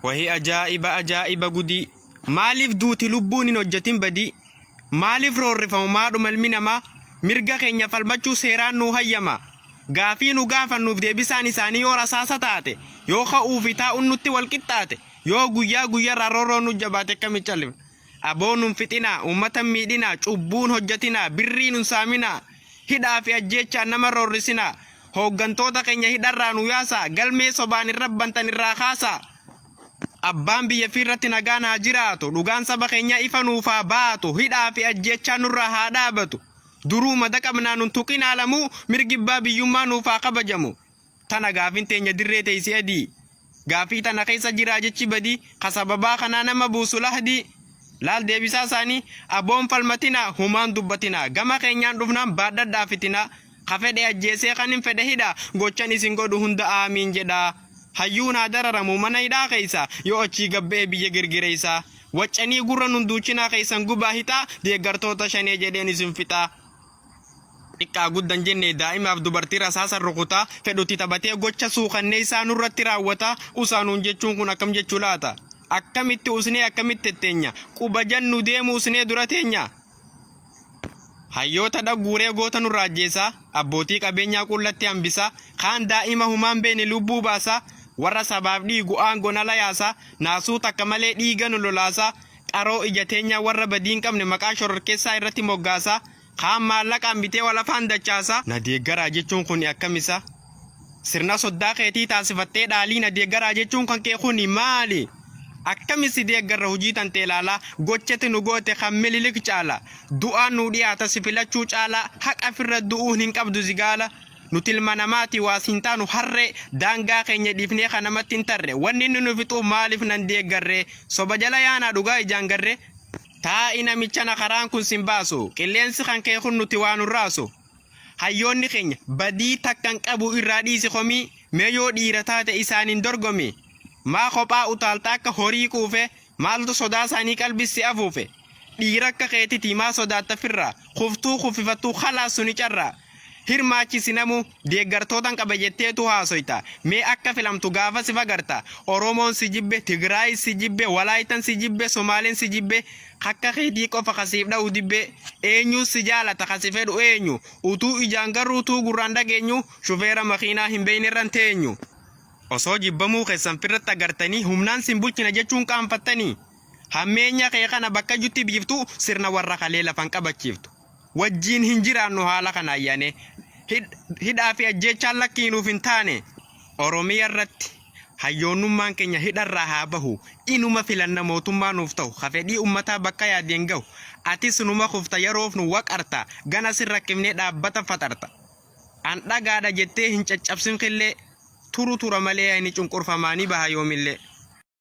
Wahi ajaa'iba ajaa'iba gudii! Maaliif duuti lubbuun hin hojjetin badii? Maaliif roorrifamu maadhuma ilmi namaa? Mirga keenya falmachuu seeraan nuu hayyama. Gaafii nu gaafannuuf deebisaan isaanii yoo rasaasa taate, yoo ka'uu fi taa'uun nutti wal qixxaate, yoo guyyaa guyyarraa roorroon nu jabaate akkamitti callifna? Aboo nun fixinaa, uummata hin miidhinaa, cubbuun hojjetinaa, birrii nun saaminaa, hidhaa fi ajjeechaan nama roorrisinaa, hooggantoota keenya hidharraa nu yaasaa, galmee sobaan irra bantan irraa kaasaa. Abbaan biyya irratti nagaan haa jiraatu, dhugaan saba keenyaa ifa nuuf haa baatu, hidhaa fi ajjeechaan nurraa haa dhaabatu. Duruu mada qabnaa nun tuqinaa lamuu, mirgi abbaa biyyummaa nuuf haa kabajamu. Tana gaafin teenya dirree teessi adii. Gaafii tana keessa jiraa jechi badii, ka sababaa kanaa nama buusu lahdii. Laal deebisaa isaanii, aboon falmatinaa, humaan dubbatinaa, gama keenyaan dhufnaan baadhadhaa fitinaa. Ka fedhe ajjeesee kan hin fedhe hidhaa, gochan isin godhu hunda aamiin jedhaa. Hayyuun haa dararamu mana hidhaa keessa, yoo achii gabba'e biyya girgireessa. Waccanii gurra nun duuchinaa keessan gubaa hixaa, deeggartoota shanee jedheen isin fixaa. Xiqqaa guddan jenne daa'imaaf dubartii rasaasan rukutaa, fedhutti taphatee gocha suukanneessaa nurratti raawwataa, usaa nuun jechuun kun akkam jechuu laata? Akkamitti usnee akkamitti tetteenya? Quba jannu deemu usnee dura teenya? Hayyoota dhagguuree goota nurraa ajjeesaa, abbootii qabeenyaa qullatti hambisaa, kaan daa'ima humaan beene lubbuu baasaa, warra sabaaf dhiigu aangoon ala yaasaa, naasuu takka malee dhiiga nu lolaasaa, qaroo ija teenyaa warra badii hin qabne maqaa shororkeessaa irratti moggaasaa, kaan maallaqaan bitee wal afaan dachaasaa. Na deeggaraa jechuun kuni akkam isa? Sirna soddaa keetii taasifattee dhaalii na deeggaraa jechuun kan kee kuni maali? Akkami si deeggarra hojii tantee ilaalaa gochati nu goote kan Mililik caala. Du'aan nuu dhiyaata si filachuu caalaa haqa firra du'uun hin qabdu zigaala. Nuti ilma namaati waas hin taanu harree daangaa keenya dhiifnee kan namatti hin tarre wanni inni nu fixuuf maaliif nan deeggarree soba jala yaanaa dhugaa ijaan garree. Taa'i namichana karaan kun sin baasu qilleensi kan kee kun nuti waa nun raasu. Hayyoonni keenya badii takka hin qabu irraa dhiisi komii mee yoo dhiira taate isaaniin dorgomi. Maa kophaa utaalta akka horii quufe maaltu sodaa isaanii qalbii si afuufe. Dhiira akka keetitii maa sodaatta firraa kuftuu kuffifattuu khalaas suni carraa. Hirmaachisi namuu deeggartootan qaba jetteetu haasoyta. Mee akka filamtu gaafa sif agarta. Oromoon si jibbe, Tigraayis si jibbe, Walaayitan si jibbe, Somaaleen si jibbe, kakka keetii qofa ka siif dha'u dibbee. Eenyuus si jaalata ka si fedhu eenyu? Utuu ijaan garru utuu gurraan dhageenyu, shufeera makiinaa hin beeynerra hin teenyu. Osoo jibbamuu keessan firratti agartanii, humnaan sin bulchina jechuun qaanfattanii? Hammeenya kee kana bakka jutti biiftu, sirna warra kalee lafan qabachiiftu. Wajjiin hin jiraannu haala kanaan yaane. Hidhaa fi ajjeechaan lakkii nuuf hin taane. Oromiya irratti hayyoonnummaan keenya hidharraa haa bahu. Inuma filanna mootummaa nuuf ta'u. Ka fedhii ummataa bakka yaadeen gahu. Atis numa kufta yeroof nu waqarta. Gana sin rakkifnee dhaabbata faxarta. An dhagaadha jettee hin caccabsin killee. Turu tura malee hayni cunqurfamaa ni baha yoomillee.